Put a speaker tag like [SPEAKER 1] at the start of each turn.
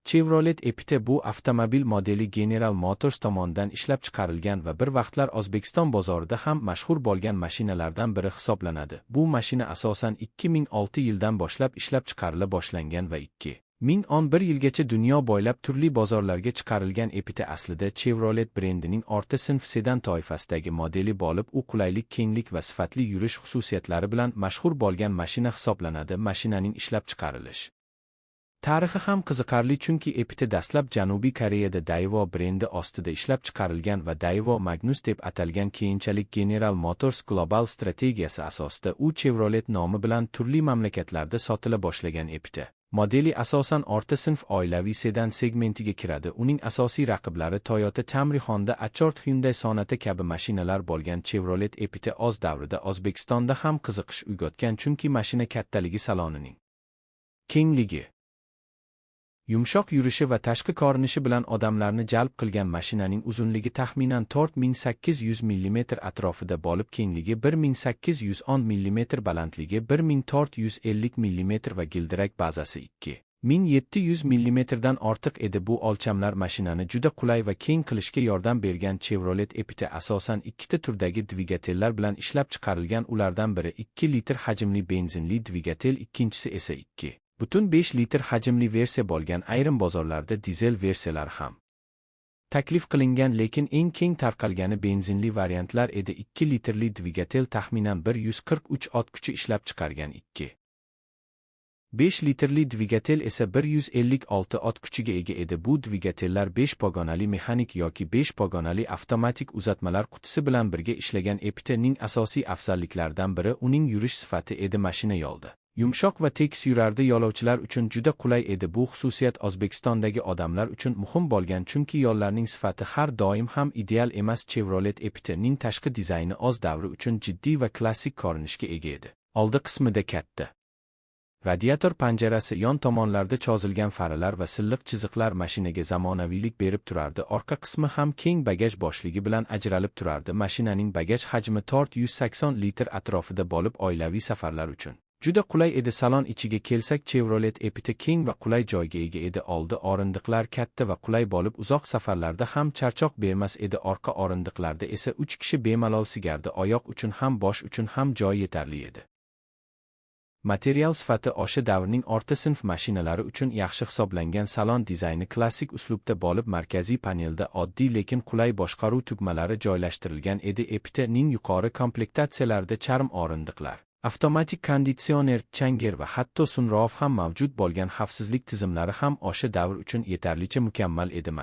[SPEAKER 1] Chevrolet Epite bu avtomobil modeli General Motors tomonidan ishlab chiqarilgan va bir vaqtlar O'zbekiston bozorida ham mashhur bo'lgan mashinalardan biri hisoblanadi. Bu mashina asosan 2006 yildan boshlab ishlab chiqarila boshlangan va 2011 yilgacha dunyo bo'ylab turli bozorlarga chiqarilgan. Epite aslida Chevrolet brendining o'rta sinf sedan toifasidagi modeli bo'lib, u qulaylik, kenglik va sifatli yurish xususiyatlari bilan mashhur bo'lgan mashina hisoblanadi. Mashinaning ishlab chiqarilish tarixi ham qiziqarli, chunki Epite dastlab Janubiy Koreyada Daewoo brendi ostida ishlab chiqarilgan va Daewoo Magnus deb atalgan. Keyinchalik General Motors global strategiyasi asosida u Chevrolet nomi bilan turli mamlakatlarda sotila boshlagan. Epite modeli asosan o'rta sinf oilaviy sedan segmentiga kiradi. Uning asosiy raqiblari Toyota Camry, Honda Accord, Hyundai Sonata kabi mashinalar bo'lgan. Chevrolet Epite o'z davrida O'zbekistonda ham qiziqish uyg'otgan, chunki mashina kattaligi, salonining kengligi, yumshoq yurishi va tashqi ko'rinishi bilan odamlarni jalb qilgan. Mashinaning uzunligi taxminan 4800 mm atrofida bo'lib, kengligi 1810 mm, balandligi 1450 mm va gildirak bazasi 2700 mm dan ortiq edi. Bu o'lchamlar mashinani juda qulay va keng qilishga yordam bergan. Chevrolet Epite asosan ikkita turdagi dvigatellar bilan ishlab chiqarilgan. Ulardan biri 2 litr hajmli benzinli dvigatel, ikkinchisi esa 2,5 litr hajmli versiya bo'lgan. Ayrim bozorlarda dizel versiyalari ham taklif qilingan, lekin eng keng tarqalgani benzinli variantlar edi. 2 litrli dvigatel taxminan 143 ot kuchi ishlab chiqargan, 2,5 litrli dvigatel esa 156 ot kuchiga ega edi. Bu dvigatellar 5 pog'onali mexanik yoki 5 pog'onali avtomatik uzatmalar qutisi bilan birga ishlagan. Epitening asosiy afzalliklaridan biri uning yurish sifati edi. Mashina yo'lda yumshoq va tekis yurardi, yo'lovchilar uchun juda qulay edi. Bu xususiyat O'zbekistondagi odamlar uchun muhim bo'lgan, chunki yo'llarning sifati har doim ham ideal emas. Chevrolet Epitening tashqi dizayni o'z davri uchun jiddiy va klassik ko'rinishga ega edi. Oldi qismida katta radiator panjarasi, yon tomonlarda cho'zilgan faralar va silliq chiziqlar mashinaga zamonaviylik berib turardi. Orqa qismi ham keng bagaj bo'shligi bilan ajralib turardi. Mashinaning bagaj hajmi 480 litr atrofida bo'lib, oilaviy safarlar uchun juda qulay edi. Salon ichiga kelsak, Chevrolet Epite keng va qulay joyga ega edi. Oldi o'rindiqlar katta va qulay bo'lib, uzoq safarlarda ham charchoq bermas edi. Orqa o'rindiqlarda esa 3 kishi bemalol sigardi. Oyoq uchun ham, bosh uchun ham joy yetarli edi. Material sifati o'sha davrning o'rta sinf mashinalari uchun yaxshi hisoblangan. Salon dizayni klassik uslubda bo'lib, markaziy panelda oddiy, lekin qulay boshqaruv tugmalari joylashtirilgan edi. Epitening yuqori komplektatsiyalarida charm o'rindiqlar, avtomatik konditsioner, changer va hatto sunroof ham mavjud bo'lgan. Xavfsizlik tizimlari ham o'sha davr uchun yetarlicha mukammal edi.